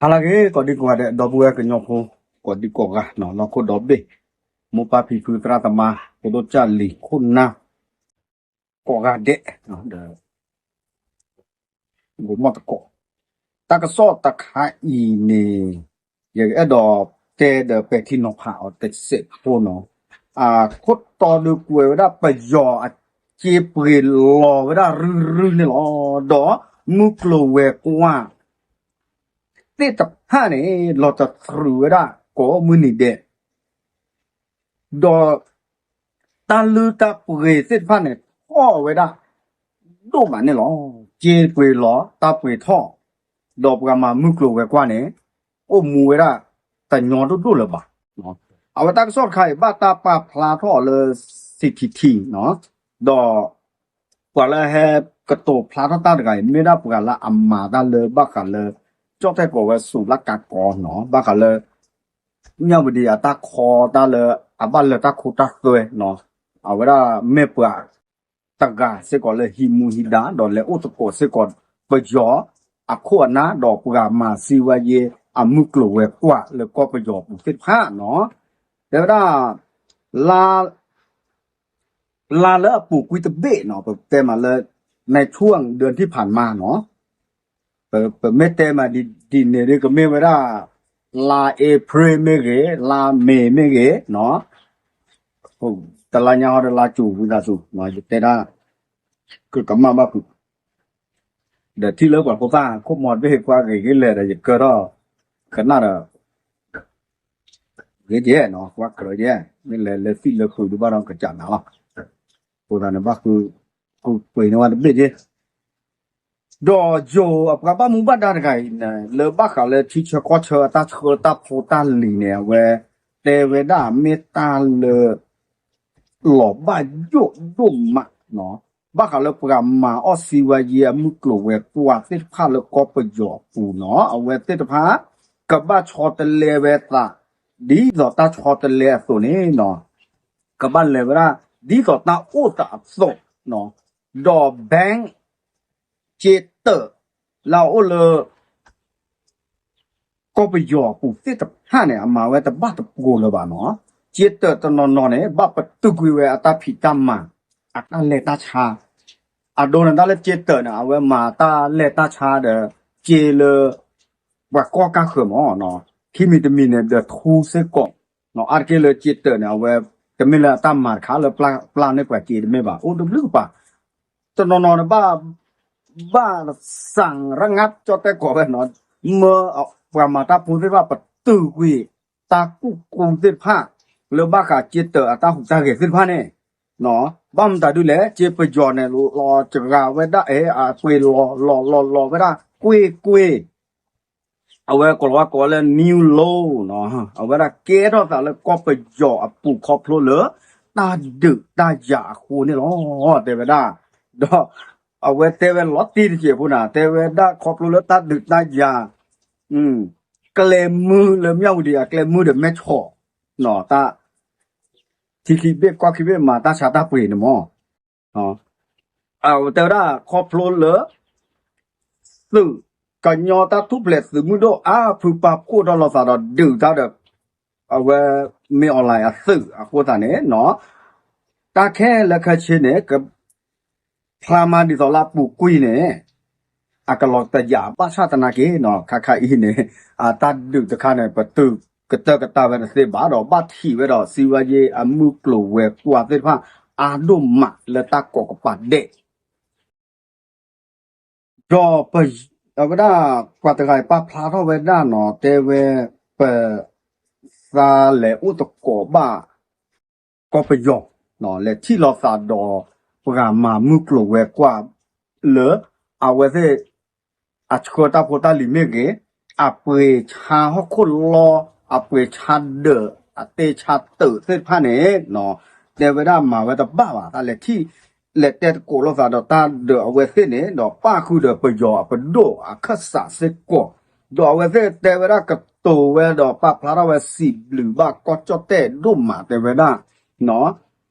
ဟါလၢအဂ့ၤ ကိးဒံကိးဂၤဒဲး ဒီပုၢ်ဝဲၢ်ကညီဖိ ကိးဒံကိးဂၤ လီၢ်ခိၣ်ဒီဘ့ၣ် မိၢ်ပၢ်ဖံဖု သရၣ်သမါ ဖိဒိၣ်ကၢ်လံၤခိၣ်နၢ် ကိးဂၤဒဲး ဒီး ဂိၤမီၢ်သကိး တၢ်ကစီၣ်တခါအံၤန့ၣ် ယကအဲၣ်ဒိးတဲဒီးပဲာ်ထံနီၤဖးအီၤတစဲးဖိနီၤ, အခိၣ်တီဒုးကွဲးဝဲဒၣ်ပယီၤအစ့ပှ့ၤလီၤဝဲဒၣ်ရုၢ်ရုၢ်န့ၣ်လီၤ. ဒီးမုၢ်ကျိၤဝဲၤကွာ် သ့ၣ်တဖၣ်န့ၣ် လီၤတတြူးဝဲဒၣ်ကိးမုၢ်နံၤဒဲး ဒီးတၢ်လုၢ်တၢ်ပှ့ၤသ့ၣ်တဖၣ်န့ၣ် ထီၣ်ဝဲဒၣ် ဒိၣ်မးန့ၣ်လီၤ. စ့ပှ့ၤလီၤ တၢ်ပှ့ၤထီၣ် ဒီးပှၤမၤမုၢ်ကျိၤဝဲၤကွာ်န့ၣ် အိၣ်မူဝဲဒၣ်တညီဒိၣ်ဒိၣ်လၢၤဘၣ်. အဝဲတၢ်ကစီၣ်တခါအံၤ ဘၣ်တၢ်ပာ်ဖျါထီၣ်အီၤလၢ C T T ဒီး ပှၤလၢဟဲကတိၤဖျါထီၣ်တၢ်တဂၤအံၤ မ့ၢ်ဒၣ်ပှၤလၢအမၤတၢ်လၢဘၣ်ဃးလၢ ကၠီၣ်တဲၣ်ကိးဝဲ စူၤလၢကးကီးနီၤ, ဘၣ်ဃးလၢ မၠၣ်ဝတံၤအတၢ်ခီတၢ်လၢ အဘၣ်လၢတၢ်ခိတၢ်သွဲနီၤ, အဝဲဒၣ်မ့ၢ်ပှၤတဂၤစ့ၢ်ကီးလၢဟံးမူဟံးဒါ ဒီးလဲၤအိၣ်သကိးစ့ၢ်ကီးပယီၤအခိၣ်အနၢ် ဒီးပှၤမၤစံးဝဲယဲ အမုၢ်ကျိၤဝဲၤကွာ်လၢကီၢ်ပယီၤပူၤသ့ၣ်တဖၣ်နီၤ, တဲဝဲဒၣ် လါ လါလၢအပူၤကွံာ်တဘ့ၣ်နီၤ, ပတဲမးလၢ ในช่วงเดือนที่ผ่านมาနီၤ, ပမ့ၢ်တဲမးဒ်န့ၣ်ဒ်ကမ့ၢ်ဝဲဒၣ် လါ April မ့ၢ်ဂ့ၤ, လါ May မ့ၢ်ဂ့ၤနီၤ, တလါညါဟီဒီးလါကၠိၤဝံသးစူၤ, ယတဲဒၣ် ကကမၣ်ဘၣ်ဖုး, ဒီးထံၣ်လၢပှၤဖိသၣ်ခိၣ်မီၤတဘ့ၣ်ကွၢ်ဂ့ၤဂ့ၤလဲၣ်ဒီး ယကၢထီၣ် ကနၣ်ဒီး ဂ့ၤကဲနီၤ, ကွၢ်ကြၢးကဲ, မ့ၢ်လဲၤလၢသံၣ်လၢဃုာ်ဒုးဘၣ်ဒီးကစးနၤလီၤ, အဃိသတးန့ၣ် ဘၣ်ဃု ကပှ့ၤန့ၢ်ဝဲတဘ့ၣ်ကဲ, ဒီးယိၤအပှၤဘၣ်မူဘၣ်ဒါတဂၤအံၤန့ၣ် လၢဘၣ်ဃးလၢထံဆၢကီၢ်ဆၢအတၢ်ဆှၢတၢ်ဖိတၢ်လံၤန့ၣ် အဝဲတဲဝဲဒၣ်မ့ၢ်တၢ်လၢ လီၤဘၣ်ယိၣ်ဒိၣ်မးနီၤ, ဘၣ်ဃးလၢပှၤမၤအီၣ်စံးဝဲယဲအမုၢ်ကျိၤဝဲၤကွာ်သ့ၣ်တဖၣ်လၢကီၢ်ပယီၤအပူၤနီၤ, အဝဲသ့ၣ်တဖၣ် ကဘၣ်ဆီတလဲဝဲသး ဒ်သိးတၢ်ဆီတလဲအသိးန့ၣ်နီၤ, ကဘၣ်လဲၤဝဲဒၣ် ဒ်သိးတၢ်အိၣ်သးအသိးနီၤ, ဒီး bank စ့တၢး လၢအအိၣ်လၢ ကီၢ်ပယီၤအပူၤသ့ၣ်တဖၣ်န့ၣ် အမၤဝဲတဘၣ်တပှိၤလၢၤဘၣ်နီၤ, စ့တၢးတနီၤနီၤန့ၣ် ဘၣ်ပတုာ်ကွံာ်ဝဲအတၢ်ဖံးတၢ်မၤ အတၢ်လဲၤတၢ်ဆါ, အဒိန့ၣ် တၢ်လၢစ့တၢးန့ၣ် အဝဲမၤတၢ်လဲၤတၢ်ဆါဒီး စ့လၢ ပှၤကီၢ်ကၢ်ဃၢၤမးနီၤ, ခံမံၤတမံၤန့ၣ် ဒီးထူစ့ၢ်ကီး, အါတက့ၢ်လၢစ့တၢးန့ၣ် အဝဲ တမ့ၢ်လၢအတၢ်မၤတခါလၢပျၢ်န့ၢ်ပှၤစ့တမ့ၢ်ဘၣ်, အိၣ်တဘျုးကပၤ တနီၤနီၤန့ၣ်ဘၣ် ဘၣ်သးရငါကၠီၣ်တဲၣ်ကိးဝဲနီၤ, မၢပှၤမၤတၢ်ဖိသ့ၣ်တဖၣ် ပတုာ်ကွံာ်တၢ်ကူၣ်ကူသ့ၣ်တဖၣ် လၢဘၣ်ဃးစ့တၢးအတၢ်ဟူးတၢ်ဂဲၤသ့ၣ်တဖၣ်န့ၣ်, ဘၣ်မတၤဒုလဲၣ် စ့ပယီၤန့ၣ် လီၤစှၤဝဲဒၣ်အဲ အပှ့ၤလီၤလီၤလီၤလီၤဝဲဒၣ် ကွ့ၢ်ကွ့ၢ် အဝဲကိးလီၤဝဲကိးဝဲလၢ new loan နီၤ, အဝဲဒၣ်ကဲထီၣ်သးလၢကီၢ်ပယီၤအပူၤခီဖျိလၢ တၢ်ဒုးတၢ်ယၤအဃိန့ၣ်လီၤ တဲဝဲဒၣ်, ဒီး အဝဲတဲဝဲလီၤတံၢ်တစဲးဖိန့ၣ် တဲဝဲဒၣ်ခီဖျိလၢတၢ်ဒုးတၢ်ယၤ ကျဲမုၢ်လၢမၠၣ်ဝတံၤအကျဲမုၢ်ဒီးမဲၢ်ဆီး တၢ် ထံခံဘ့ၣ်ကီၢ်ခံဘ့ၣ်မၤတၢ်ဆါတၢ်ပှ့ၤန့ၣ်မး အဝဲတဲဝဲဒၣ်ခီဖျိလၢ သုးကညီတၢ်ထူၣ်ဖျဲးသုးမုၢ်ဒိၣ်အါဖုပာ်ဖှိၣ်ထီၣ်လိာ်သးဒီးဒုးတၢ်ဒီး အဝဲ မ့ၢ်အီၣ်လဲၣ်အသုးအဃိသတးန့ၣ်နီၤ တၢ်ခဲလၢာ်ခဲဆ့န့ၣ် ကဖျါမးဒ်သိးလၢအပူၤကွံာ်န့ၣ် အကလီၤတယာ်ဘၣ်ဆၣ်သနာ်က့နီၤ ခါခါအံၤန့ၣ် အတၢ်ဒုးတခါန့ၣ် ပတုာ်ကတၢၢ်ကတာ်ဝဲတသ့ဘၣ်ဒီး ဘၣ်ထံးဝဲဒီး စံးဝဲယဲအမုၢ်ကျိၤဝဲၤကွာ်သ့ၣ်တဖၣ် အါဒိၣ်မးလၢတၢ်ကိးကပၤဒဲး ဒီးပ အဝဲဒၣ် ပှၤတဂၤအံၤပာ်ဖျါထီၣ်ဝဲဒၣ်နီၤ တဲဝဲ ပ သးလဲၤအိၣ်သကိးဘၣ် ကီၢ်ပယီၤ လဲၤထံၣ်လိာ်သးဒီး ပှၤမၤမုၢ်ကျိၤဝဲၤကွာ်လၢ အဝဲသ့ၣ် အဆှၢတၢ်ဖိတၢ်လံၤမ့ၢ်ဂ့ၤ, အပှ့ၤဆါဟီၣ်ခိၣ်လီ အပှ့ၤဆါဒၢး အတ့ဆါတၢးသ့ၣ်တဖၣ်န့ၣ် တဲဝဲဒၣ်မၤဝဲတဘၣ်ဘၣ် တၢ်လဲၤထံၣ် လဲၤတဲသကိးလိာ်သးဒီးတၢ်ဒၢးအဝဲသ့ၣ်န့ၣ် ဒီးပၣ်ဃုာ်ဒီးပယီၤအပဒိၣ်အခၢၣ်စးစ့ၢ်ကီး, ဒီးအဝဲသ့ၣ်တဲဝဲဒၣ်ကတိၤဝဲဒီးပာ်ဖျါထီၣ်ဝဲစံးဘျုးဘၣ်ကီၢ်ကၠီၣ်တဲၣ်ဒိၣ်မး တဲဝဲဒၣ်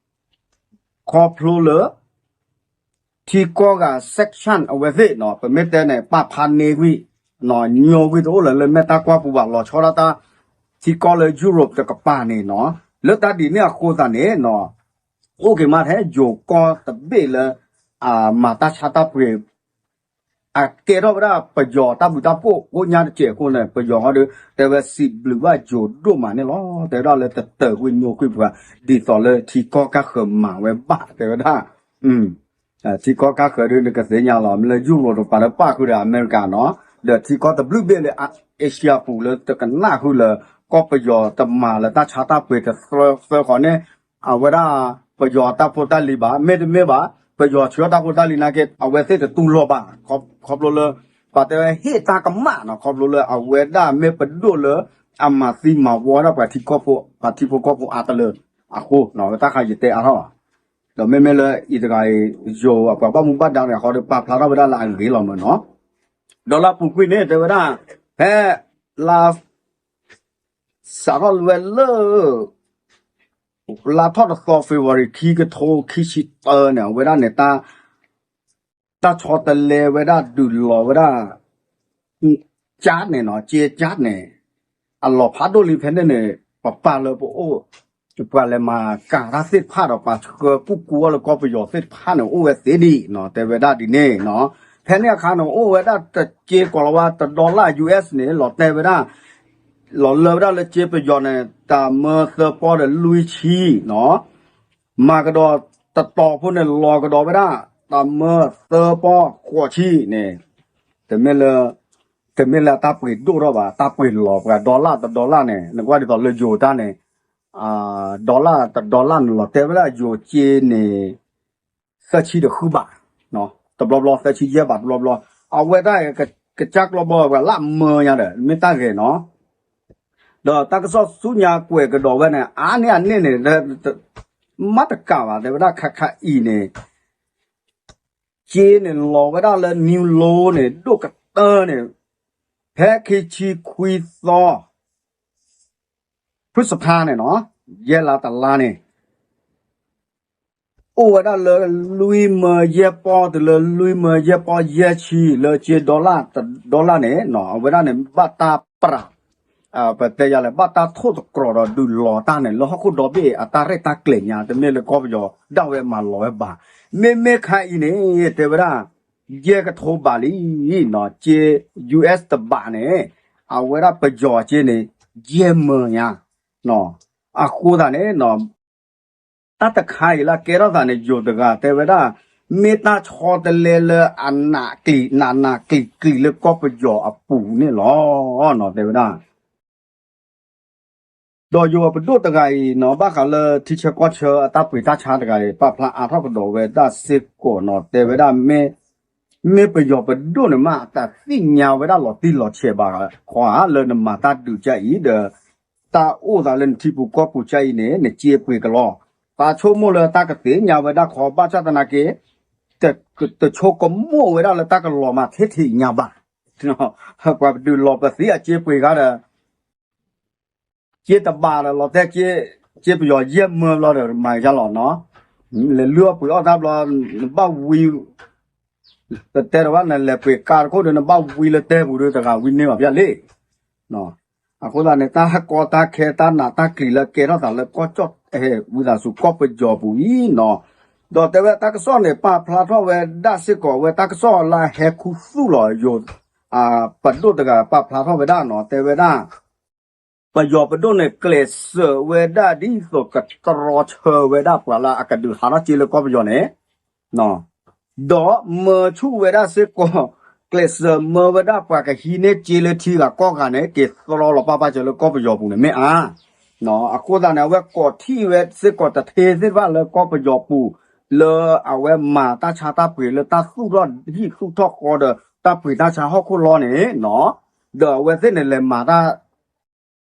ခီဖျိလၢ ထံကီၢ်ဂၤ sanction အဝဲသ့ၣ်နီၤ ပမ့ၢ်တဲန့ၣ် ပာ်ဖျါန့ၢ်ကွံာ် ညိကွံာ်တအိၣ်လၢၤလၢမဲာ်တၢ်ကွၢ်ပူၤဘၣ် လီၤဆီဒၣ်တၢ် ထံကီၢ်လၢ Europe တကပၤန့ၣ်နီၤ. လၢတၢ်ဒ်န့ၣ်အဃိသတးန့ၣ်နီၤ အိၣ်က့ၤမးထဲ ယိၤကီၢ်တဘ့ၣ်လၢ အမၤတၢ်ဆါတၢ်ပှ့ၤ အကဲထီၣ်ဝဲဒၣ်ပယီၤတၢ်ဘျုးတၢ်ဖှိၣ်ကိညါတစဲးအဃိန့ၣ် ပယီၤဟီဒီး တဲဝဲစံးဘျုးဘၣ်ယိၤဒိၣ်မးန့ၣ်လီၤ. တဲဝဲဒၣ်လၢတတၢာ်ကွံာ်ညိကွံာ်ပှၤ ဒ်သိးလၢထံကီၢ်ကါဃၢၤမၤဝဲဘၣ် တဲဝဲဒၣ် ထံကီၢ်ကါဃၢၤဒုး နကသ့ၣ်ညါလီၤ မ့ၢ်လၢ Europe တကပၤလၢပၣ်ဃုာ်ဒီးအမဲရကၤနီၤ ဒီးထံကီၢ်တဘျုးဘ့ၣ်လၢ Asia ပူၤလၢတကနၣ်ဃုာ်လၢ ကီၢ်ပယီၤတမၤလၢတၢ်ဆါတၢ်ပှ့ၤတသၢဃီန့ၣ် အဝဲဒၣ်ပယီၤတၢ်ဖိတၢ်လံၤဘၣ် မ့တမ့ၢ်ဘၣ် ပယီၤဆှၢတၢ်ဖိတၢ်လံၤနာ်က့ အဝဲသ့ၣ်တတူၢ်လိာ်ဘၣ် ခီဖျိလၢ ပှၤတဲဝဲဟ့ၣ်တၢ်ကမၣ်နီၤ ခီဖျိလၢအဝဲဒၣ်မ့ၢ်ပဒိၣ်လၢ အမၤသံမၤဝီဒၣ်ပှၤထံကီၢ်ဖိ ပှၤထံဖိကီၢ်ဖိအါတလၢအဃိ ဝဲတၢ်ခါယတဲအါထီၣ်ဘၣ် ဒီးမ့မ့ၢ်လၢအံၤတဂၤအံၤ ယိၤအပှၤဘၣ်မူဘၣ်ဒါတဂၤဃီဒီး ပာ်ဖျါထီၣ်ဝဲဒၣ်လၢအဂ့ၤလီၤမးနီၤ ဒီးလၢအပူၤကွံာ်န့ၣ် တဲဝဲဒၣ် ဖဲလါ စးထီၣ်ဝဲလၢ လါထီၣ်တသီ February ခံကထိခံဆံတၢန့ၣ် အဝဲဒၣ်န့ၣ် တၢ်ဆီတလဲဝဲဒၣ်ဒုးလီၤဝဲဒၣ် ကၠါန့ၣ်နီၤ ကၠ့ကၠါန့ၣ် အလီၤဖးဒိၣ်လံဖဲန့ၣ်န့ၣ် ပပၢ်လၢပအိၣ် ပှၤလဲၤမၤကၤတၢ်သ့ၣ်တဖၣ်ဒီး ပှၤဆှၢကူၣ်ကူအီၣ်လၢကီၢ်ပယီၤသ့ၣ်တဖၣ်န့ၣ် အိၣ်ဝဲသ့ဒ်နီၤ တဲဝဲဒၣ်ဒ်န့ၣ်နီၤ ဖဲန့ၣ်အခါန့ၣ် အိၣ်ဝဲဒၣ်တကၠ့ကီးလီၤဝဲ တဒီလၣ် US န့ၣ် လီၤတဲာ်ဝဲဒၣ် လီၤလၢဝဲဒၣ်လၢကၠ့ပယီၤန့ၣ် တၢ်မၢသၢပီဒီးလွံၢ်ဆံနီၤ မၤကဒီးတတီၤဖိန့ၣ် လီၤကဒီးဝဲဒၣ် တၢ်မၢသၢပီဃိးဆံန့ၣ် တမ့ၢ်လၢ တမ့ၢ်လၢအတၢ်ပှ့ၤဒိၣ်ထီၣ်ဘၣ် တၢ်ပှ့ၤလီၤပှၤဒီလၣ်တဒီလၣ်န့ၣ် နကွၢ်ဒ်သိးလၢယိၤတၢ်န့ၣ် ဒီလၣ်တဒီလၣ်န့ၣ် လီၤတဲာ်ဝဲဒၣ်ယိၤကၠ့န့ၣ် သၢဆံဒီးဃုဘး တဘျီဘျီ သၢဆံယဲၢ်ဘးတဘျီဘျီ အဝဲဒၣ် ကစၢ်ကျီဘီပှၤလၢအမၢညါဒီး မ့ၢ်တၢ်ဂဲၤနီၤ ဒီးတၢ်ကစီၣ်ဆူညါကွဲးကဒီးဝဲန့ၣ် အါန့ၢ်အန့ၣ်န့ၣ် မ့ၢ်တကးဘၣ် တဲဝဲဒၣ်ခါခါအံၤန့ၣ် ကၠ့န့ၣ်လီၤဝဲဒၣ်လၢ new low န့ၣ် ဒိၣ်ကတၢၢ်န့ၣ် ဖဲခံဆံခွံသီ ဖုစဖါန့ၣ်နီၤ ယဲၢ်လါတလါန့ၣ် အိၣ်ဝဲဒၣ်လၢလွံၢ်မၢယဲၢ်ပီၢ်တုၤလၢလွံၢ်မၢယဲၢ်ပီၢ်ယဲၢ်ဆံ လၢကၠ့ဒီလၣ် တဒီလၣ်န့ၣ် အဝဲဒၣ်န့ၣ် ဘၣ်တၢ်ပြး ပတဲယၤလဲၣ် ဘၣ်တၢ်ထိၣ်သတြီၤဒီးဒုးလီၤတၢ်န့ၣ် လၢဟီၣ်ခိၣ်ဒီဘ့ၣ်အတၢ်ရဲၣ်တၢ်ကျဲၤညါ တမ့ၢ်လၢကီၢ်ပယီၤဒၣ်ဝဲမၤလီၤဝဲဘၣ်. မ့မ့ၢ်ခါအံၤန့ၣ် တဲဝဲဒၣ် ယဲၢ်ကထိဘးလံနီၤ ကၠ့ US တဘးန့ၣ် အဝဲဒၣ်ပယီၤကၠ့န့ၣ် ယဲၢ်မၢညါ အဃိသတးန့ၣ် တၢ်တခါအံၤလၢအကဲထီၣ်သးန့ၣ် ယိၤတဂၤတဲဝဲဒၣ် မ့ၢ်တၢ်ဆီတလဲလၢအနးနးကျံးကျံးလၢကီၢ်ပယီၤအပူၤန့ၣ်လီၤ တဲဝဲဒၣ် ဒီးယိၤပဒိၣ်တဂၤအံၤနီၤ ဘၣ်ဃးလၢထံဆၢကီၢ်ဆၢအတၢ်ပှ့ၤတၢ်ဆါတဂၤအံၤ ပာ်ဖျါအါထီၣ်ကဒီးဝဲဒၣ်စ့ၢ်ကီးနီၤ တဲဝဲဒၣ် မ့ၢ်ပယီၤပဒိၣ်န့ၣ်မး အတသ့ၣ်ညါဝဲဒၣ်လီၤတံၢ်လီၤဆဲးဘၣ် ခီဧါ လၢနမၤတၢ်ဒုးကအံၤဒီး တၢ်အိၣ်သးလၢနထံပူၤကီၢ်ပူၤကအံၤန့ၣ် နစ့ပှ့ၤကလီၤ သးဆိကမိၣ်လၢတၢ်ကသ့ၣ်ညါဝဲဒၣ်ခီ ဘၣ်ဆၣ်သနာ်က့ တဆိကမိၣ်ဝဲဒၣ်လၢတၢ်ကလီၤမးထဲထဲညါဘၣ် ပှၤပဒုးလီၤပသံအစ့ပှ့ၤခါဒီး စ့တဘးဒီးလီၤတဲာ် စ့ပယီၤယဲၢ်မၢဘျီဒီးမၤကလီၤနီၤ လဲၤလုၢ်အီၣ်ပှ့ၤအီၣ်တၢ်ဘျီ နဘၣ်ဝံ ပတဲဒီးဘၣ်နလဲၤပှ့ၤကါတခိၣ်ဒီး နဘၣ်ဝံလၢတဲပူၤဒီးတဂၤဝံန့ၢ်ဘၣ်ဖဲလံ အဃိသတးန့ၣ် တၢ်ဟဲကီတၢ်ခဲတၢ်နးတၢ်ကျံးလၢကဲထီၣ်သးလၢကီၢ်ကၠီၣ် ဝံသးစူၤကီၢ်ပယီၤပူၤအံၤနီၤ ဒီးတဲဝဲတၢ်ကစီၣ်န့ၣ် ပာ်ဖျါထီၣ်ဝဲဒၣ်စ့ၢ်ကီးဝဲတၢ်ကစီၣ်လၢအဟဲခူသူၣ်လီၤယိၤ ပဒိၣ်တဂၤပာ်ဖျါထီၣ်ဝဲဒၣ်နီၤ တဲဝဲဒၣ် ပယီၤပဒိၣ်န့ၣ် ကျဲးစၢးဝဲဒၣ်ဒ်သိးကတြီဆၢဝဲဒၣ်ပှၤလၢအကဒုးဟးထီၣ်စ့လၢကီၢ်ပယီၤန့ၣ် ဒီးမၢဆူၣ်ဝဲဒၣ်စ့ၢ်ကီး ကျဲးစၢးမၢဝဲဒၣ်ပှၤကဟံးန့ၢ်စ့လၢထံဂၤကီၢ်ဂၤန့ၣ် က့ၤတြီလီၤပၢ်ပၢ်စၢၤလၢကီၢ်ပယီၤပူၤန့ၣ်မ့ၢ်အါ အဃိသတးန့ၣ် အဝဲကိးထီၣ်ဝဲစ့ၢ်ကီးတထ့သ့ၣ်တဖၣ်လၢကီၢ်ပယီၤပူၤ လၢအဝဲမၤတၢ်ဆါတၢ်ပှ့ၤလၢတၢ်သူၣ်ထီၣ်ဟံၣ်သူၣ်ထီၣ်ဃီဒီး တၢ်ပှ့ၤတၢ်ဆါဟီၣ်ခိၣ်လီၢ်န့ၣ်နီၤ ဒီးအဝဲသ့ၣ်န့ၣ်လဲၤမၤတၢ်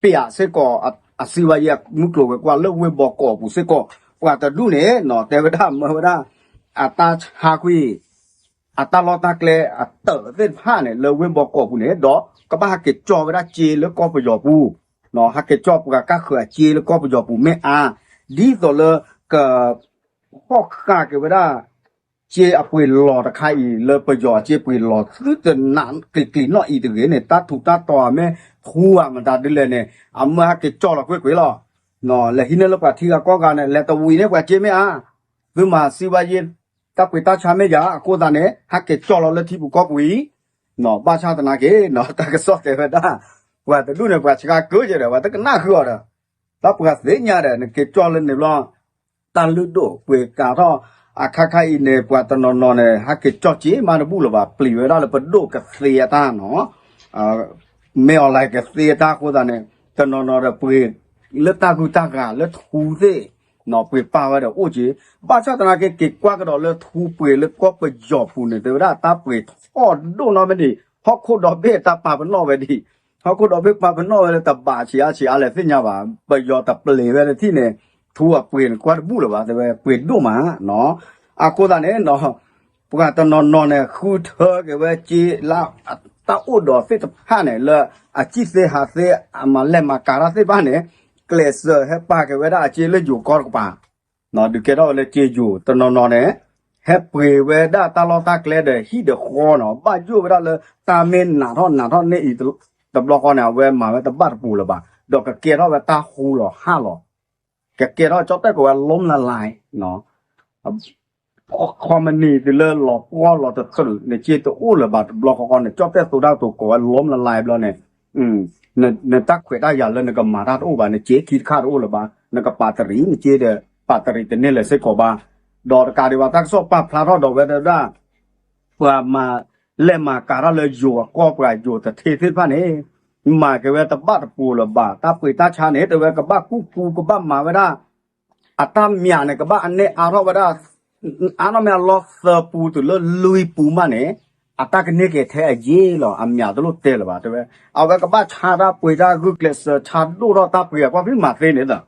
ပျးစ့ၢ်ကီး အစံးဝဲယဲ မုၢ်ကျိၤဝဲၤကွာ်လၢဝ့ၢ်ဘီကီးပူၤစ့ၢ်ကီး ပှၤတဒူၣ်န့ၣ်နီၤ တဲဝဲဒၣ်မၢဝဲဒၣ် အတၢ်ဆါကွံာ် အတၢ်လီၢ်တၢ်ကျဲအတၢးသ့ၣ်တဖၣ်န့ၣ် လၢဝ့ၢ်ဘီကီးပူၤန့ၣ် ဒီးကဘၣ်ဟးက့ၤကၠီဝဲဒၣ်စ့လၢကီၢ်ပယီၤပူၤ ဟးက့ၤကၠီပှၤကါဃၢၤအစ့လၢကီၢ်ပယီၤပူၤမ့ၢ်အါ ဒ်သိးလၢက ဖီၣ်ဃာ်က့ၤဝဲဒၣ် က့အပှ့ၤလီၤတခါအံၤ လၢပယီၤအက့ပှ့ၤလီၤသုတနးကျံၤကျံၤနီၣ်အံၤတဂ့ၤန့ၣ် တၢ်ထူးတၢ်တီၤအမ့ၢ်ထူဧါမတၤဒ်လဲၣ်န့ၣ် အမၢဟဲက့ၤကၠီၣ်လီၤကွ့ၢ်ကွ့ၢ်လီၤ. လဲၤဟံးန့ၢ်လၢပှၤထံဂၤကီၢ်ဂၤန့ၣ် လဲၤတဝံၤန့ၢ်ပှၤက့မ့ၢ်ဧါ, သုမၤစံးဘၣ်ယ့ၢ် တၢ်ပှ့ၤတၢ်ဆါမ့ၢ်ယၤ အဃိသတးန့ၣ် ဟဲက့ၤကၠီၣ်လီၤလၢထံပူၤကီၢ်ပူၤအံၤ ဘၣ်ဆၣ်သနာ်က့ တၢ်ကစီၣ်တဲဝဲဒၣ် ပှၤတဒူၣ်န့ၣ် ပှၤဆှါကၢကဲဒီး ပှၤတကနၣ်ဃုာ်အီၤဒီး တၢ်ပှၤသ့ၣ်ညါဒီး နက့ၤကၠီၣ်လၢန့ၣ်ဘျီ တၢ်လုၢ်ဒိၣ်ပှ့ၤကၤထီၣ် အခါခါအံၤန့ၣ် ပှၤတနီၤနီၤန့ၣ် ဟဲက့ၤကၠီၣ်က့မးတဘူၣ်လၢၤဘၣ် ပျံၤဝဲဒၣ်လၢပဒိၣ်ကသ့အတၢ်နီၤ မ့ၢ်အီၤလၢကသ့အတၢ်အဃိသတးန့ၣ် တနီၤနီၤဒီးပှ့ၤ လၢတၢ်ဂုၢ်တၢ်ဂၤလၢထူသ့ၣ် ပှ့ၤပာ်ဝဲဒီးအိၣ်က့ ဘၣ်ဆၣ်သနာ်က့ က့ၤကွၢ်ကဒီးလၢထူပှ့ၤလၢကီၢ်ပယီၤပူၤန့ၣ် တဲဝဲဒၣ်တၢ်ပှ့ၤထီၣ်ဒိၣ်နီၢ်မ့ၢ်ဒံး ဟီၣ်ခိၣ်ဒီဘ့ၣ်တၢ်ပာ်ပနီၣ်ဝဲဒံး ဟီၣ်ခိၣ်ဒီဘ့ၣ်ပာ်ပနီၣ်ဝဲလၢတဘးဆံးအါဆံးအါလဲၣ်သ့ၣ်ညါဘၣ် ပယီၤတပျံၤဝဲလၢထံၣ်န့ၣ် ထူအပှ့ၤန့ၣ်ကွၢ်တဘူၣ်လၢၤဘၣ် တဲဝဲပှ့ၤဒိၣ်မးနီၤ အဃိသတးန့ၣ်နီၤ ပှၤတနီၤနီၤန့ၣ် ဃုထၢက့ၤဝဲက့လၢ တၢ်အိၣ်ဒီးသ့ၣ်တဖၣ်န့ၣ် လၢအစံၣ်သ့ဟးသ့ အမၤလဲၢ်မၤကၤတၢ်သ့ၣ်တဖၣ်န့ၣ် ကျဲးစၢးဟဲပာ်က့ၤဝဲဒၣ်အက့လၢယိၤကီၢ်တကပၤ ဒုးကဲထီၣ်ဝဲလၢက့ယိၤ တနီၤနီၤန့ၣ် ဟဲပှ့ၤဝဲဒၣ်တၢ်လီၢ်တၢ်ကျဲဒီးဟံၣ်ဒီးဃီနီၤ ဘၣ်ယိၣ်ဝဲဒၣ်လၢတၢ်မ့ၢ်နးထီၣ်နးထီၣ်န့ၢ်အံၤ တဘျီဃီန့ၣ် အဝဲမၤဝဲတဘၣ်တပူၤလၢၤဘၣ် ဒီးကကဲထီၣ်ဝဲတၢ်ဟူလီၤဟၣ်လီၤ ကကဲထီၣ်ကၠီၣ်တဲၣ်ကိးဝဲ ล้มละลาย ခီမနံၤတုၤလၢလီၤပှီၢ်လီၤတတြူး နက့တအိၣ်လၢၤဘၣ်တဘျီဃီဃီန့ၣ် ကၠီၣ်တဲၣ်သိဒၣ်တိၤကိးဝဲ ล้มละลาย ဘျီန့ၣ် နတၢ်ခွဲးတၢ်ယာ်လၢနကမၤတၢ်တအိၣ်ဘၣ် နက့ခံတခါတအိၣ်လၢၤဘၣ် နကပာ်တရံး နက့ဒီး ပာ်တရံးတန့ၢ်လၢၤစ့ၢ်ကီးဘၣ် ဒီးတကးဒံးဘၣ် တၢ်ကစီၣ်ပာ်ဖျါထီၣ်ဒီးဝဲဒၣ် ပှၤမၤလဲၢ်မၤကၤထီၣ်လၢယိၤအကီၢ် ပှၤယိၤတထ့သ့ၣ်တဖၣ်န့ၣ် မၤက့ၤဝဲတဘၣ်တပူၤလၢၤဘၣ် တၢ်ပှ့ၤတၢ်ဆါန့ၣ် တဲဝဲကဘၣ်ကူၣ်ကူကဘၣ်မၤဝဲဒၣ် အတၢ်မၠးန့ၣ် ကဘၣ်အန့ၢ်အါထီၣ်ဝဲဒၣ် အါထီၣ်မ့ၢ်အလီၢ်သၢပူတုၤလၢလွံၢ်ပူမးန့ၣ် အတၢ်ကန့ၢ်က့ၤထဲအယံာ်လီၤ အမၠးတလိၣ်တဲလၢၤဘၣ် တဲဝဲ အဝဲကဘၣ်ဆါတၢ်ပှ့ၤတၢ်ဂုာ်ကျဲးစၢးဆါဒိၣ်ထီၣ်တၢ်ပှ့ၤအကွၢ်ဖဲမၤသ့န့ၣ်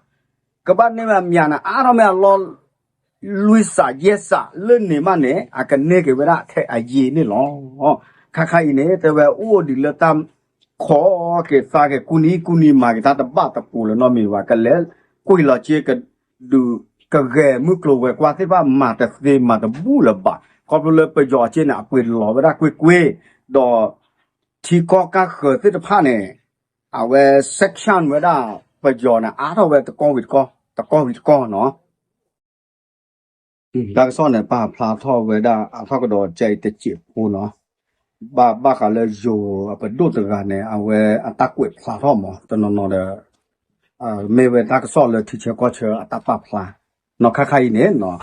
ကဘၣ်န့ၢ်ဝဲအမၠးန့ၣ် အါထီၣ်မ့ၢ်အလီၢ် လွံၢ်စးယဲၢ်စးလၢန့ၣ်မးန့ၣ် အကန့ၢ်က့ၤဝဲဒၣ်ထဲအယံာ်န့ၣ်လီၤ. ခါခါအံၤန့ၣ် တဲဝဲအိၣ်ဒံးလၢတၢ် ခိးက့ၤသါက့ၤကူနံၤကူနံၤမၤက့ၤတၢ်တဘၣ်တပူၤလၢၤနီတမံၤဘၣ် ကလဲၤကွံာ်လီၤက့ၤကဒုး ကဂဲၤမုၢ်ကျိၤဝဲၤကွာ်သ့ၣ်တဖၣ်မၤတသ့မၤတဘူၣ်လၢၤဘၣ် ခီဖျိလၢပယီၤအက့န့ၣ် အပှ့ၤလီၤဝဲဒၣ်ကွ့ၢ်ကွ့ၢ် ဒီး ထံကီၢ်ကၢ်ဃၢၤသ့ၣ်တဖၣ်န့ၣ် အဝဲ sanction ဝဲဒၣ် ပယီၤန့ၣ် အါထီၣ်ဝဲတကီၢ်ဝံၤတကီၢ် တကီၢ်ဝံၤတကီၢ်နီၤ တၢ်ကစီၣ်န့ၣ် ပာ်ဖျါထီၣ်ဝဲဒၣ်အါထီၣ်ကဒီးကဲအံၤတစဲးဖိနီၤ ဘၣ်ဘၣ်ဃးလၢယိၤအပဒိၣ်တဂၤန့ၣ် အဝဲအတၢ်ကွဲးဖျါထီၣ်မး တနီၤနီၤဒီး မ့ၢ်ဝဲတၢ်ကစီၣ်လၢထံဆၢကီၢ်ဆၢအတၢ်ပာ်ဖျါ နီၤခါခါအံၤန့ၣ်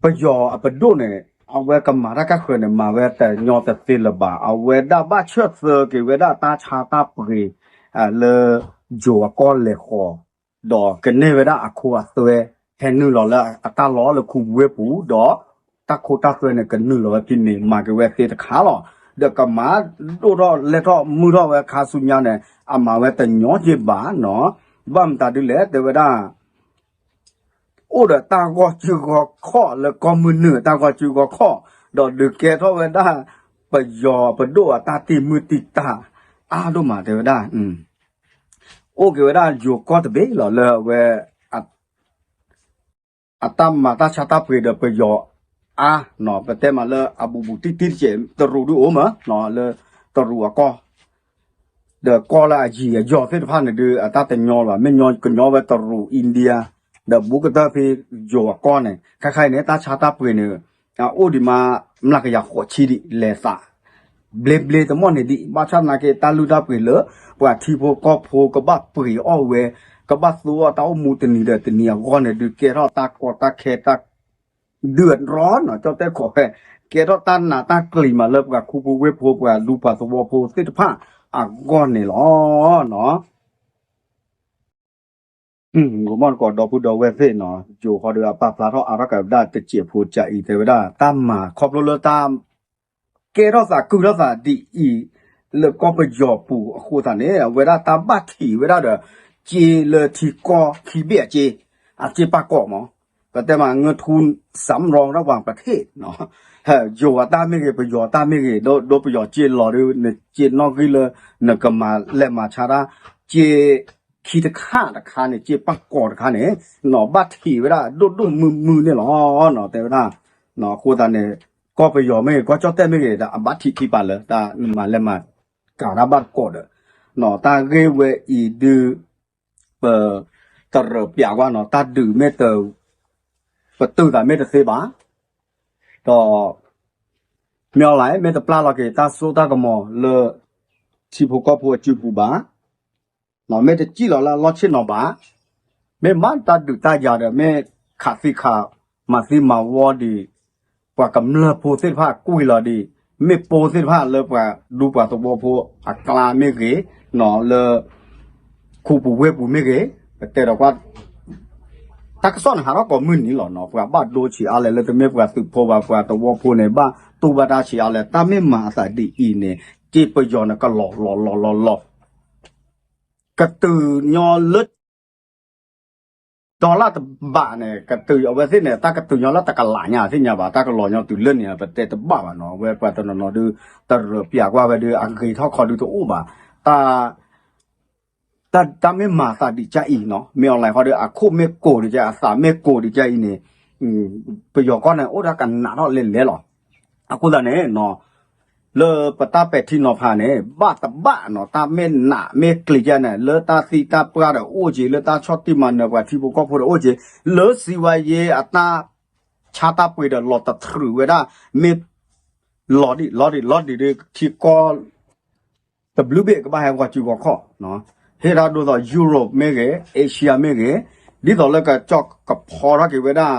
ပယီၤအပဒိၣ်န့ၣ် အဝဲကမၤတၢ်ကၢ်ဃၢၤန့ၣ် မၤဝဲတညီတသ့လၢၤဘၣ် အဝဲဒၣ်ဘၣ်ဆၢၣ်သၢက့ၤဝဲဒၣ်တၢ်ဆါတၢ်ပှ့ၤ လၢယိၤအကီၢ်လဲၤဃီၤ ဒီးကန့ၢ်ဝဲဒၣ်အခိအသွဲ ဟဲနုာ်လီၤလၢအတၢ်လီၢ်လၢခူပူၤဝ့ၢ်ပူၤ ဒီးတၢ်ခိတၢ်သွဲန့ၣ် ကနုာ်လီၤဝဲဖဲန့ၣ် မၤက့ၤဝဲသ့တခါလီၤ. ဒီးကမၤဒိၣ်ထီၣ်လဲၢ်ထီၣ်မုၢ်ထီၣ်ဝဲခါဆူညါန့ၣ် အမၤဝဲတညီက့ဘၣ်နီၤ ဘၣ်မတၤဒ်လဲၣ် တဲဝဲဒၣ် အိၣ်ဒီးတၢ်ဂီၢ်စုဂီၢ်ခီၣ်လၢကီၢ်မုၢ်နုာ်အတၢ်ဂီၢ်စုဂီၢ်ခီၣ် ဒီးဒုးကဲထီၣ်ဝဲဒၣ် ပယီၤပဒိၣ်အတၢ်တံာ်မုၢ်တံာ်တာ်အါဒိၣ်မး တဲဝဲဒၣ် အိၣ်က့ၤဝဲဒၣ်ယိၤကီၢ်တဘ့ၣ်လီၤလၢအဝဲ အတၢ်မၤတၢ်ဆါတၢ်ပှ့ၤဒီးပယီၤအါ ပတဲမးလၢအဘူးဘူးတံၢ်တံၢ်တစဲး တရူးဒုအိၣ်မး လၢတရူးအကီၢ် ဒီးကီၢ်လၢအယံၤအယီၤသ့ၣ်တဖၣ်န့ၣ်ဒုး အတၢ်တညီလၢၤဘၣ် မ့ၢ်ညီကညီဝဲတရူး India ဒီးဘူးကတၢၢ်ဖဲယိၤအကီၢ်န့ၣ် ခါခါအံၤန့ၣ် တၢ်ဆါတၢ်ပှ့ၤန့ၣ် အအိၣ်ဒံးမး မျးကယၤဃိးဆံဒံး လဲၤသး ဘျ့ဘျ့တမီၢ်န့ၣ်ဒံး ဘၣ်ဆၣ်သနာ်က့ တၢ်လုၢ်တၢ်ပှ့ၤလၢ ပှၤထံဖိကီၢ်ဖိကဘၣ်ပှ့ၤအီၣ်ဝဲ ကဘၣ်သူအီၣ်တၢ်အိၣ်မူတနံၤဒီးတနံၤအဂီၢ်န့ၣ်ဒုး ကဲထီၣ်တၢ်ကီတၢ်ခဲတၢ် ဒုးအတြီနီၤ ကၠီၣ်တဲၣ်ခိးဖဲ ကဲထီၣ်တၢ်နးတၢ်ကျံၤမးလၢပှၤခူပူၤဝ့ၢ်ဖိ ပှၤလူၤပှၤသဝီဖိသ့ၣ်တဖၣ်အဂီၢ်န့ၣ်လီၤ. ဂီၤမီၢ်တကိးဒီပုၢ်ဒီဝဲၢ်သ့ၣ်နီၤ ယိၤဃီဒီးအပာ်ဖျါထီၣ်အါထီၣ်ကးဝဲဒၣ်တစဲးဖိ ကၠအံၤတဲဝဲဒၣ် တၢ်မၤခီဖျိလၢတၢ် ကဲထီၣ်သးကုၢ်ထီၣ်သးဒ်အံၤ လၢကီၢ်ပယီၤပူၤအဃိသတးန့ၣ် အဝဲဒၣ်တၢ်ဘၣ်ထံးဝဲဒၣ်ဒီး က့လၢထံကီၢ်ခံဘ့ၣ်အက့ အက့ပာ်ကီာ်မး ပတဲမး เงินทุนสำรองระหว่างประเทศ ယိၤအတၢ်မ့ၢ်ဂ့ၤ ပယီၤအတၢ်မ့ၢ်ဂ့ၤ ဒိပယီၤက့လီၤဒီး နက့နီၣ်ဂံၢ်လၢ နကမၤလဲၤမၤဆါတၢ် က့ခံတခါတခါန့ၣ် က့ပာ်ကီာ်တခါန့ၣ် နီၤဘၣ်ထံးဝဲဒၣ်ဒိၣ်ဒိၣ်မုၢ်မုၢ်န့ၣ်လီၤ. တဲဝဲဒၣ် အဃိသတးန့ၣ် ကီၢ်ပယီၤမ့ၢ်ဂ့ၤ ကီၢ်ကၠီၣ်တဲၣ်မ့ၢ်ဂ့ၤ အဘၣ်ထံးခံပာ်လၢ တၢ်မၤလဲၢ်မၤကၤတၢ်ဘၣ်တကိးဒီး တၢ်ဂ့ၢ်ဝဲအံၤဒုး ပ တရၢးပျးကွၢ်နီၤ တၢ်ဒုးမ့ၢ်တ ပတုာ်သးမ့ၢ်တသ့ဘၣ် ဒီး မ့ၢ်အီၤလဲၣ် မ့ၢ်တပျၢ်လီၤက့ၤ တၢ်စိတၢ်ကမီၤလၢ ထံဖိကီၢ်ဖိအစုပူၤဘၣ် မ့ၢ်တစံၣ်လီၤလၢအလီၢ်ဆ့ၣ်နီၤဘၣ် မ့ၢ်မၤတၢ်ဒုးတၢ်ယၤဒီး မ့ၢ်ခးသံခး မၤသံမၤဝီဒံး ပှၤကမျၢၢ်ဖိသ့ၣ်တဖၣ်ကွံာ်လီၤဒံး မ့ၣ်ပိၢ်သ့ၣ်တဖၣ်လၢပှၤဒူပှၤသဝီဖိအကျါမ့ၢ်ဂ့ၤ လၢ ခူပူၤဝ့ၢ်ပူၤမ့ၢ်ဂ့ၤ ပတဲဒီးကွၢ် တၢ်ကစီၣ်န့ၣ်ဟးထီၣ်ကိးမုၢ်နံၤလီၤနီၤ ပှၤဘၣ်ဒိဆံးအါလဲၣ် လၢတမ့ၢ်ပှၤသုးဖိဘၣ် ပှၤသဝီဖိန့ၣ် ဘၣ်တူၢ်ဘၣ်တၢ်ဆံးအါလဲၣ် တၢ်မ့ၢ်မၤအသးဒ်အံၤန့ၣ် က့ပယီၤန့ၣ် ကလီၤလီၤလီၤလီၤလီၤ ကတုၤညီလၢ dollar တဘးန့ၣ် ကတုၤအဝဲသ့ၣ်န့ၣ် တၢ်ကတုၤညီလၢတကလးညါသ့ၣ်ညါဘၣ် တၢ်ကလီၤညီတုၤလၢန့ၣ် ပတဲတဘၣ်ဘၣ်နီၤ အဝဲပှၤတနီၤနီၤဒုး တရၢးပျးကွၢ်ဝဲဒုး အဂ့ၤထီၣ်ခီဒုးတအိၣ်ဘၣ် တၢ် တၢ် တၢ်မ့ၢ်မၤသးဒံးကါအံၤနီၤ မ့ၢ်အီၤလဲၣ်ဃီဒီး အခိၣ်မ့ၢ်ကိးဒံးကါ အသးမ့ၢ်ကိးဒံးကါအံၤန့ၣ် ပယီၤကီၢ်န့ၣ် အိၣ်ဒၣ်ကနးထီၣ်လဲၤလဲၤလီၤ. အဃိသတးန့ၣ် လၢပတၢ်ပဲာ်ထံနီၤဖးန့ၣ် ဘၣ်တဘၣ်နီၤ တၢ်မ့ၢ်နးမ့ၢ်ကျံၤကါန့ၣ် လၢတၢ်သံတၢ်ပှၢ်ဒီးအိၣ်က့ၤ လၢတၢ်ဆီၣ်တံၢ်မၤနၢၤပှၤထံဖိကီၢ်ဖိဒီးအိၣ်က့ၤ လၢစံးဝဲယဲအတၢ်ဆါတၢ်ပှ့ၤဒီးလီၤတထြုးဝဲဒၣ် မ့ၢ် လီၤဒံးလီၤဒံးလီၤဒံးဒီး ထံကီၢ် တဘျုးဘ့ၣ်ကဘၣ်ဟဲဂီၤစုဂီၤခီၣ်, ဟ့ၣ်တၢ်ဒိသိး Europe မ့ၢ်ဂ့ၤ Asia မ့ၢ်ဂ့ၤ, ဒ်သိးလၢကကၠီၣ်ကဖီထီၣ်က့ၤဝဲဒၣ်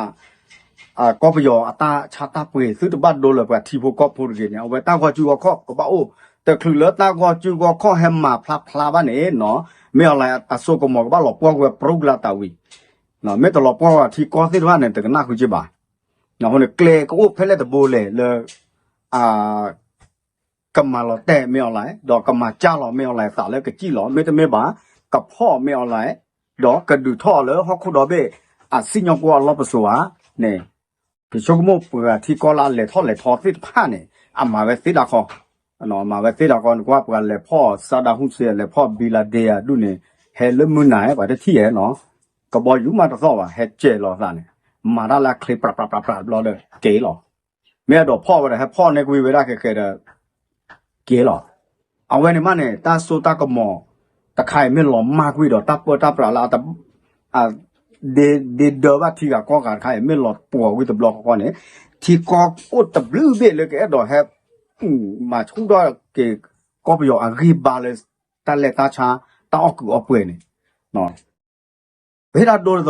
ကီၢ်ပယီၤအတၢ်ဆါတၢ်ပှ့ၤ သုတဘၣ်ဒိလၢပှၤထံဖိကီၢ်ဖိတဂ့ၤန့ၣ် အဝဲတၢ်ဂီၤစုဂီၤခီၣ်ကဘၣ်အိၣ်, တချုးလၢတၢ်ဂီၤစုဂီၤခီၣ်ဟဲမၤဖျါဖျါဘၣ်န့ၣ်နီၤ, မ့ၢ်အီၤလၢအစိကမီၤကဘၣ်လီၤပှီၢ်ကွံာ်ဝဲ ပရူကလးတၢ်ဝံၤ, မ့ၢ်တလီၤပှီၢ်ဝဲထံကီၢ်သ့ၣ်တဖၣ်န့ၣ် တကနၣ်ဃုာ်က့ဘၣ်, အဃိန့ၣ် ကျဲကအိၣ်ဖဲလဲၣ်တဘိလဲၣ်လၢ ကမၤလီၤတဲာ်မ့ၢ်အီၤလဲၣ်, ဒီးကမၤကၢ်လီၤမ့ၢ်အီၤလဲၣ် သးလၢကစံၣ်လီၤ, မ့တမ့ၢ်ဘၣ် ကဖီၣ်မ့ၢ်အီၤလဲၣ်, ဒီးကဒုးထီၣ်လၢဟီၣ်ခိၣ်ဒီဘ့ၣ် အစံၣ်ညီၣ်ကွီၢ်အလီၢ်ပစိာ်ဧါန့ၣ်, ပဆိကမိၣ်ပှၤထံကီၢ်လၢအလဲၤထီၣ်လဲၤထီသ့ၣ်တဖၣ်န့ၣ် အမၤဝဲသ့ဒၣ်ဃီ, မၤဝဲသ့ဒၣ်ဃီ နကွၢ်ပှၤလဲၤဖီၣ် Saddam Hussein လဲၤဖီၣ် Bin Laden ဒူၣ်န့ၣ် ဟဲလၢမုၢ်နၤ ပှၤတထံၣ်ဧါနီၤ, ကဘီယူၤမးတသီၣ်ဘၣ် ဟဲစဲးလီၤသးန့ၣ်, မၤတၢ်လၢအချ့ပြးပြးပြးပြးဘျီဒီးက့ၤလီၤ, မ့ၢ်အဲၣ်ဒိးဖီၣ်ဝဲဒီး ဟဲဖီၣ်န့ၢ်ကွံာ်ဝဲဒၣ်ခဲခဲဒီး က့ၤလီၤ, အဝဲန့ၣ်မးန့ၣ် တၢ်စိတၢ်ကမီၤတခါအံၤ မ့ၢ်လီၤမၢ်ကွံာ်ဒီးတၢ်ပၢတၢ်ပြးလၢ ဒ့ဒၢဘၣ်ထံဂၤကီၢ်ဂၤတခါအံၤ မ့ၢ်လီၤပှီၤကွံာ်တဘျီဃီဃီန့ၣ်, ထံကီၢ်အိၣ်တဘျုးဘ့ၣ်လၢကအဲၣ်ဒိးဟဲ မၤဆူၣ်ထီၣ်က့ၤ ကီၢ်ပယီၤအဂံၢ်ဘါလၢ တၢ်လဲၤတၢ်ဆါ တၢ်အီၣ်ကုးအီပှဲၤန့ၣ် ပဟ့ၣ်တၢ်ဒိဒ်သိး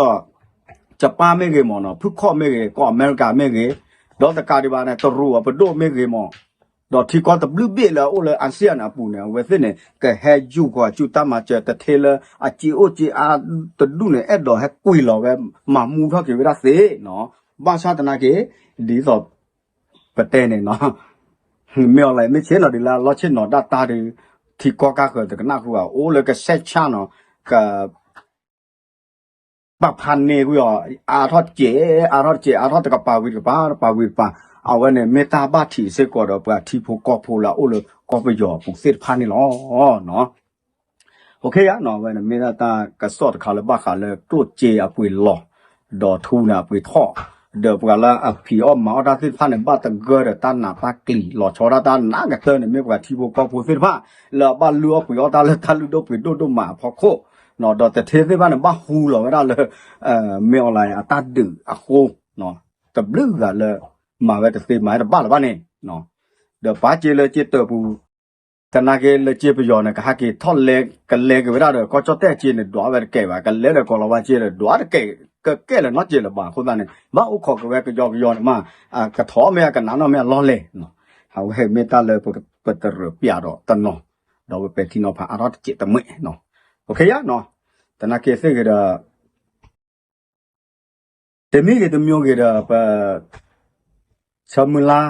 ကပၣ်မ့ၢ်ဂ့ၤမ့ၢ်နီၤ, ဖုခီၣ်မ့ၢ်ဂ့ၤ, ကီၢ်အမဲရကၤမ့ၢ်ဂ့ၤ, ဒီးတကးဒံးဘၣ်န့ၣ် တရူးအပဒိၣ်မ့ၢ်ဂ့ၤမ့ၢ်, ဒီးထံကီၢ်တဘျုးဘ့ၣ်လၢအအိၣ်လၢ ASEAN န့ၣ်အပူၤန့ၣ် အဝဲသ့ၣ်န့ၣ် ကဟဲယူၤဃီၤစုတၢ်မၤစၢၤ တထ့လၢအစ့အိၣ်စ့အါတဒူၣ်န့ၣ် အဲၣ်ဒိးဟဲကွံာ်လီၤဝဲ မၤမူထီၣ်က့ၤဝဲဒၣ်သ့နီၤ, ဘၣ်ဆၣ်သနာ်က့ ဒ်သိး ပတဲန့ၣ်နီၤ မ့ၢ်အီၤလဲၣ်မ့ၢ်ဆ့ၣ်နီၤဒ်လၢလီၢ်ဆ့ၣ်နီၤဒၣ်တၢ်ဒီး ထံကီၢ်ကါဃၢၤတကနၣ်ဃုာ်ဘၣ် အိၣ်လၢကဆဲးဆါနီၤ က ပာ်ဖးန့ၢ်ကွံာ်အီၤ အါထီၣ်တစဲး အါထီၣ်တစဲး အါထီၣ်တကပၤဝံၤတကပၤ တကပၤဝံၤတကပၤ အဝဲန့ၣ်မ့ၢ်တၢ်ဘၣ်ထံးစ့ၢ်ကီးဒီးပှၤထံဖိကီၢ်ဖိလၢအအိၣ်လၢကီၢ်ပယီၤအပူၤသ့ၣ်တဖၣ်န့ၣ်လီၤ. အဝဲန့ၣ်မ့ၢ်ဒၣ်တၢ်ကစီၣ်တခါလၢ ဘၣ်ဃးလၢကျိၣ်စ့အပှ့ၤလီၤ ဒီးထူန့ၣ်အပှ့ၤထီၣ် ဒီးပှၤလၢအဖံးအီၣ်မၤအီၣ်တၢ်သ့ၣ်တဖၣ်န့ၣ် ဘၣ်သဂၢၢ်ဒီးတၢ်နးတၢ်ကျံၤ လီၤဆီဒၣ်တၢ်နးကတၢၢ်န့ၣ် မ့ၢ်ပှၤထံဖိကီၢ်ဖိသ့ၣ်တဖၣ် လၢအဘၣ်လုၢ်အီၣ်ပှ့ၤအီၣ်တၢ်လၢတၢ်လုၢ်ဒိၣ်ပှ့ၤဒိၣ်ဒိၣ်မးအဖီခိၣ် ဒီးတထ့သ့ၣ်တဖၣ်န့ၣ် ဘၣ်ဟူလီၤဝဲဒၣ်လၢ မ့ၢ်အီၤလဲၣ်အတၢ်ဒုးအဃိ တဘျုးဂၤလၢ မၤဝဲတသ့မၤဝဲတဘၣ်လၢၤဘၣ်န့ၣ် ဒီးပာ်စ့လၢစ့တၢၢ်ပူၤ သနာ်က့လၢစ့ပယီၤန့ၣ် ကဟဲက့ၤထီၣ်လဲကလဲက့ၤဝဲဒၣ်ဒီး ကီၢ်ကၠီၣ်တဲၣ်အစ့န့ၣ် ဒွးဝဲတကဲဘၣ် ကလဲဒီးကီၤလၤဝါစ့ဒီး ဒွးတကဲ ကကဲလၢၤနီတစဲးလၢၤဘၣ် အဃိသတးန့ၣ် ဘၣ်အိၣ်ခိးက့ၤဝဲကယီကယီန့ၣ်မး ကထီၣ်မ့ၢ်အကနးနီၢ်မ့ၢ်အလီၢ်လဲၣ် အဝဲမ့ၢ်တၢ်လၢပတရၢးပျးဒီးတနီၤ ဒီးပပဲာ်ထံနီၤဖးအါထီၣ်တစဲးတမှဲၣ် ပခဲယါနီၤ သနာ်က့သ့ၣ်ဂ့ၤဒီး တမံၤဂ့ၤတမံၤဂ့ၤဒီး ပ ဆၢမုၢ်လါ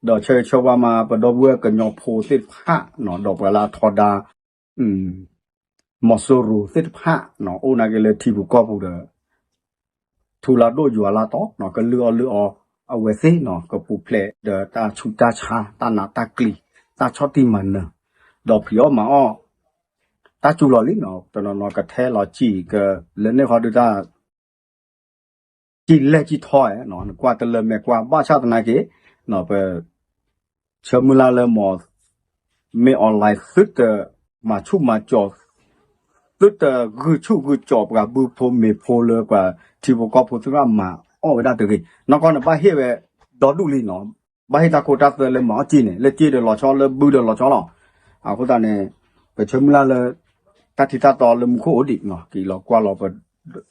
ဒီးဆၢဂ့ၤဆၢဝါမး ပဒီပုၢ်ဝဲၢ်ကညီဖိသ့ၣ်တဖၣ် ဒီးပှၤလၢအထီဒါ မီၤစိရိၤသ့ၣ်တဖၣ် အိၣ်နာ်က့လၢထံပူၤကီၢ်ပူၤဒီး ထူလါဒိၣ်ယွၤလါတီၤ ကလုၢ်အီၣ်လုၢ်အီအဝဲသ့ၣ်နီၤ ကပူၤဖျဲးဒီးတၢ်ဆူးတၢ်ဆါ တၢ်နးတၢ်ကျံၤ တၢ်ဆီၣ်တံၢ်မၤနၢၤ ဒီးဖံးအီၣ်မၤအီၣ် တၢ်စူၤလီၤလံနီၤ တနီၤနီၤကထဲလီၤစံၣ်က လၢန့ၣ်ဃီဒုးတၢ် ကံလဲၢ်ကံထီဧါ, နကွၢ်တလၢမဲာ်ကွၢ် ဘၣ်ဆၣ်သနာ်က့ ပ ဆၢမုၢ်လၢ်လၢမ့ၢ် မ့ၢ် online သုတ မၤဆူၣ်မၤစီၤ သုတဂုာ်ဆူၣ်ဂုာ်စီၤပှၤဘုဖိမ့ၢ်ဖိလၢပှၤထံဖိကီၢ်ဖိသ့ၣ်တဖၣ်မၤအီၣ်ဝဲဒၣ်တဂ့ၤ. နီၢ်ကီၢ်န့ၣ် ဘၣ်ဟ့ၣ်ဝဲဒီဒူၣ်လံနီၤ, ဘၣ်ဟ့ၣ်တၢ်ခိတၢ်သွဲလၢမၤအီၣ်စ့န့ၣ် လၢစ့ဒီးလီၤဆီ လၢဘုဒီးလီၤဆီလီၤ. အဃိသတးန့ၣ် ပဆၢမုၢ်လၢ်လၢ တၢ်ထံတၢ်တီလၢမူခိၣ်အိၣ်ဒံးနီၤ, က့ၤလီၤကွၢ်လီၤပ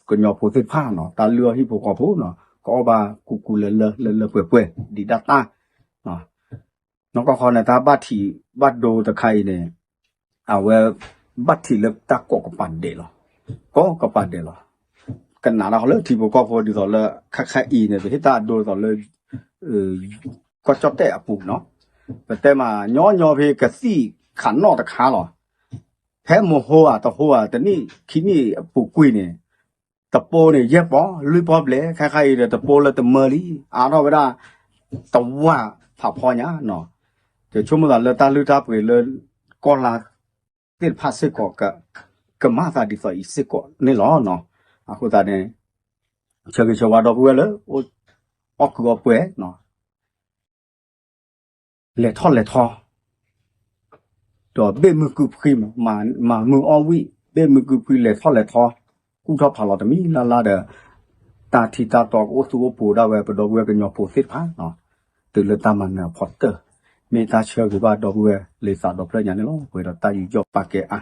ကညီဖိသ့ၣ်တဖၣ်နီၤ, တၢ်လုၢ်အီၣ်ဟံၣ်ဖိဃီဖိနီၤ, ကအီၣ်ဘၣ်ကူကူလၢလၢလၢလၢပှဲၤပှဲၤ ဒံးဒၣ်တၢ် နီၢ်ကီၢ်ဃီန့ၣ် တၢ်ဘၣ်ထံးဘၣ်ဒိတခါအံၤန့ၣ် အဝဲ ဘၣ်ထံးလၢတၢ်ကိးကပၤဒဲးလီၤ. ကိးကပၤဒဲးလီၤ. ကနၣ်တၢ်ဃီလၢထံဖိကီၢ်ဖိဒ်သိးလၢ ခဲခါအံၤန့ၣ် ပဟ့ၣ်တၢ်အဒိဒ်သိးလၢ ကီၢ်ကၠီၣ်တဲၣ်အပူၤနီၤ, ပတဲမး ညီညီဖဲကသံၣ်ခးနီၣ်တခါလီၤ. ဖဲမဟိဧါတဟိဧါ တနံၣ်ခံနံၣ်အပူၤကွံာ်န့ၣ် တပိၤန့ၣ် ယဲၢ်ပီၢ်လွံၢ်ပီၢ်ဘျဲၣ်, ခဲခါအံၤဒီးတပိၤလၢတမၢလံ, အါထီၣ်ဝဲဒၣ် တဝၢ်ဖးဖီညါနီၤ. ယဆိကမိၣ်သးလၢတၢ်လုၢ်တၢ်ပှ့ၤလၢ ကီၢ်လါသ့ၣ်တဖၣ်စ့ၢ်ကီး ကမၤသးဒ်သိးအံၤစ့ၢ်ကီးန့ၣ်လီၤ. အဃိသတးန့ၣ် ဆၢဂ့ၤဆၢဝါဒီပုၢ်ဝဲၢ်လၢ အီၣ်ကုၢ်အီၣ်ပှဲၤ လဲၤထီၣ်လဲၤထီ, ဒီးဘ့ၣ်မုၢ်ကုၢ်ဖှံ, မၤမုၢ်အီၣ်ဝံၣ် ဘ့ၣ်မုၢ်ကုၢ်ဖှံ လဲၤထီၣ်လဲၤထီ, ကူၣ်ထီၣ်ဖးလီၤတမံၤလၢ်လၢ်ဒီး တၢ်ထံတၢ်တီကအိၣ်သူအိၣ်ပူၤဒၣ်ဝဲ ပဒီပုၢ်ဝဲၢ်ကညီဖိသ့ၣ်တဖၣ်, တုၤလၢတၢ်မၤနၢၤအဖီတၢၢ်, မ့ၢ်တၢ်ဆၢဂ့ၤဘၣ်ဒီပုၢ်ဝဲၢ်လၢသးဒီဖျၢၣ်ညါန့ၣ်လီၤ. ပှဲၤဒီးတၢ်ယူးယီၣ်ပာ်ကဲအါ